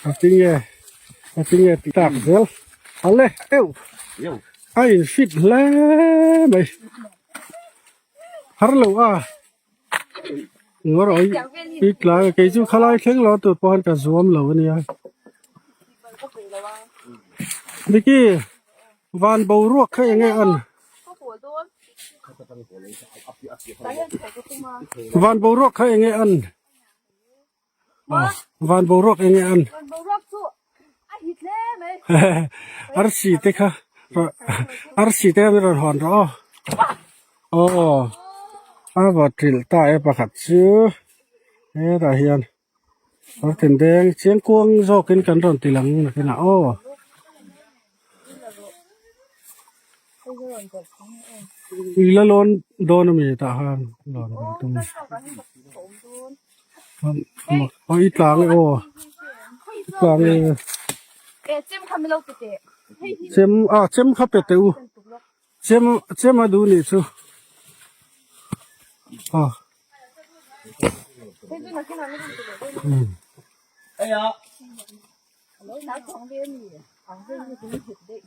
A tinge a tinge ti tak zel ale euh a in fit hle mai har lo a ngawr awih i tlai a kei chu khalai thleng lo tur pawh hian ka zuam lo ania Vicky van boruak kha enge an van boruak kha enge an. Van boruak enge an. Van boruak chu a hit hle mai. Arsi te kha arsi te kha min rawn hawn rawh aw. Aw a va trilh ta e pakhat chu hetah hian kawrtin deng chiangkuang zawkin kan rawn ti lang nakinah aw. I la lawn dawn ami tah khan lawn ve tum aw i tlang e aw i tlang e chem ah chem kha pe teh u chem chem a duh nih chu aw.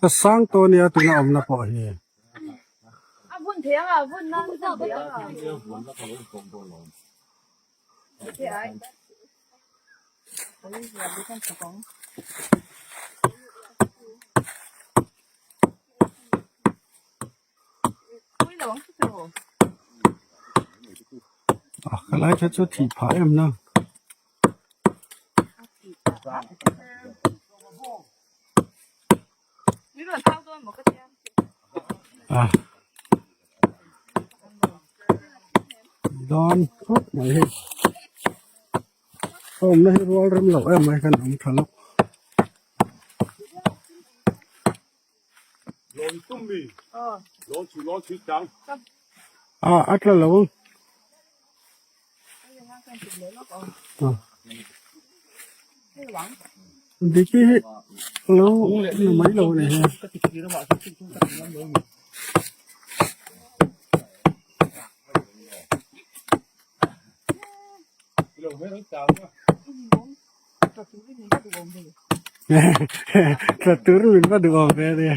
Ka sang tawh ania tuna awmna pawh hi. A khalai kha chu thih phah em na. A dawn khawp mai hei a awmna hi rual rem loh em mai khan a awm tha loh. A a tla lo ang. Diki hi lo na mai lo a ni hi. Tla tur min va duh awm ve a nia.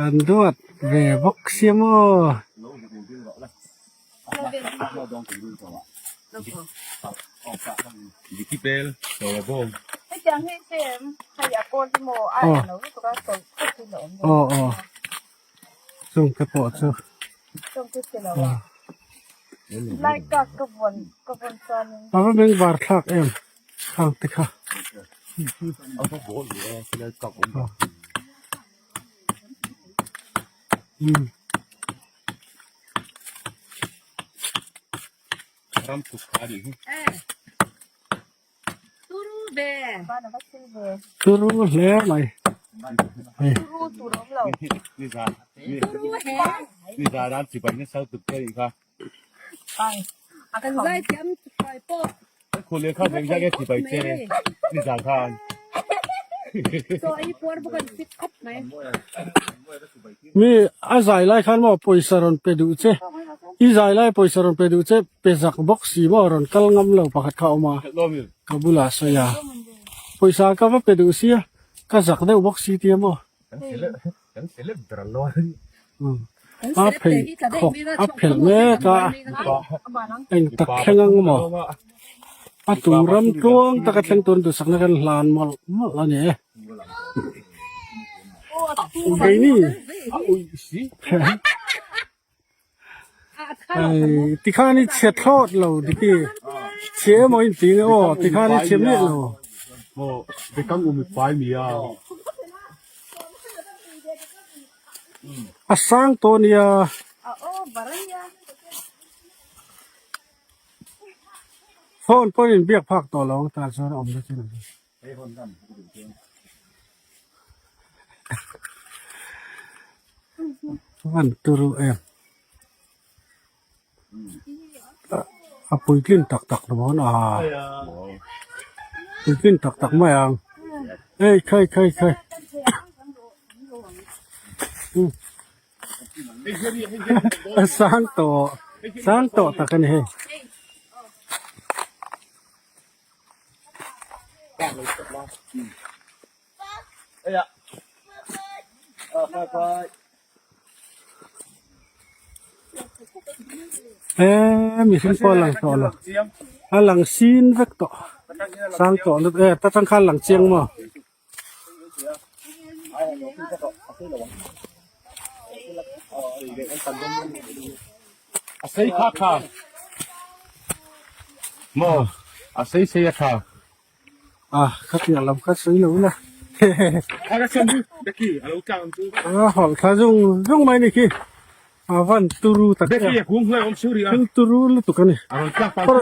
An duat ve bawk sia maw. Aw aw. Chung te pawh chu a va beng var thlak em khang te kha. Turu hle mai. Mi a zai lai khan maw pawisa rawn pe duh che i zai lai pawisa rawn pe duh che pe zak bawk si maw rawn kal ngam lo pakhat kha a awm a ka bulah a sawi a pawisa ka va pe duh sia ka zak deuh bawk si tia maw a phei khawk a phelh mek a eng tak thleng ang maw a tum ram tluang taka thleng tur duhsakna kan hlan mawlh mawlh a ni e. Keini Ai tikhan i chhe thlawt lo diki chhe emaw in ti nge aw tikhan i chhe miah lo. A sang tawh ania. Phone pawhin in biak phak tawh lo ang tah chuan awm na chu. Chuan turu em a puitlin tak tak lo mawn a puitlin tak tak mai ang ei khai khai khai a sang tawh sang tawh tak a ni hei. Eee mihring pawh a lang tawh lo a lang sin vek tawh sang tawh lutuk e ta tang khan a lang chiang maw. A sei kha tha maw a sei sei a tha. A khatiang lam kha sawi lo la a hawlh thla zung zung mai ni khi a van turu tak em thil turu lutuk a ni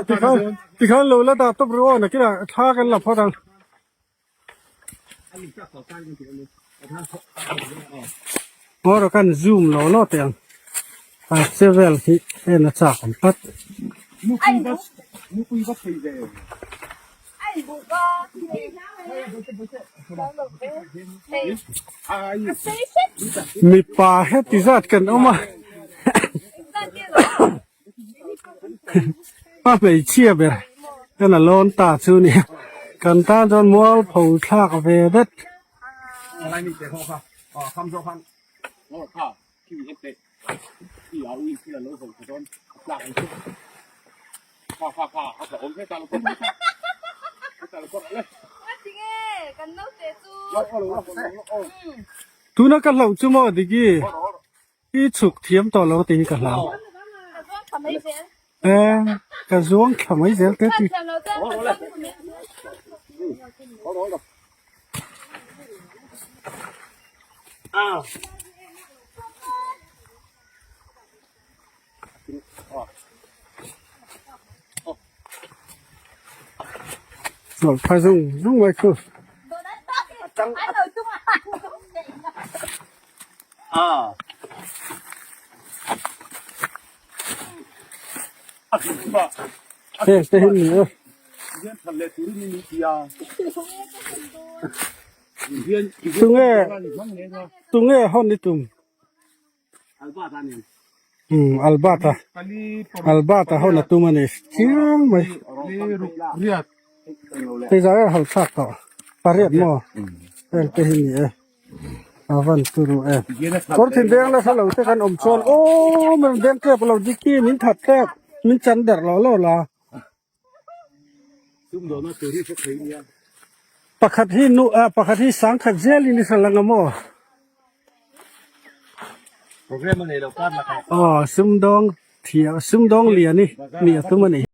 tikhan tikhan lo la dah tawp rih aw nakinah thla kan la phawt ang. Bawr kan zoom lo lo teh ang a che vel hi en a chak awm tlat. Mipa heti zat kan awm a A hmeichhia ber hian a lawn ta chu a ni a kan tan chuan mualpho thlak ve det. Tuna ka hlauh chu maw Diki? I chhuk thiam tawh lo tih hi ka hlau. E ka zuang thla mai zel te ti. Hlawh tha zung zung mai chu. Heng te hi ni e. Tunge tunge hawn ni tum. Umm Albert-a Albert-a ho na tum a ni chiang mai hei zai a hal thlak tawh pariat maw heng te hi ni e a van turu e kawr thin deng la hre lo te kan awm chuan aww min rawn deng tep lo diki min that tep min chan der lo lo la. Pakhat hi nu ah pakhat hi sangkhat zelin i hre lang a maw? Aw sumdawng thiam sumdawng lian i nih a tum a ni.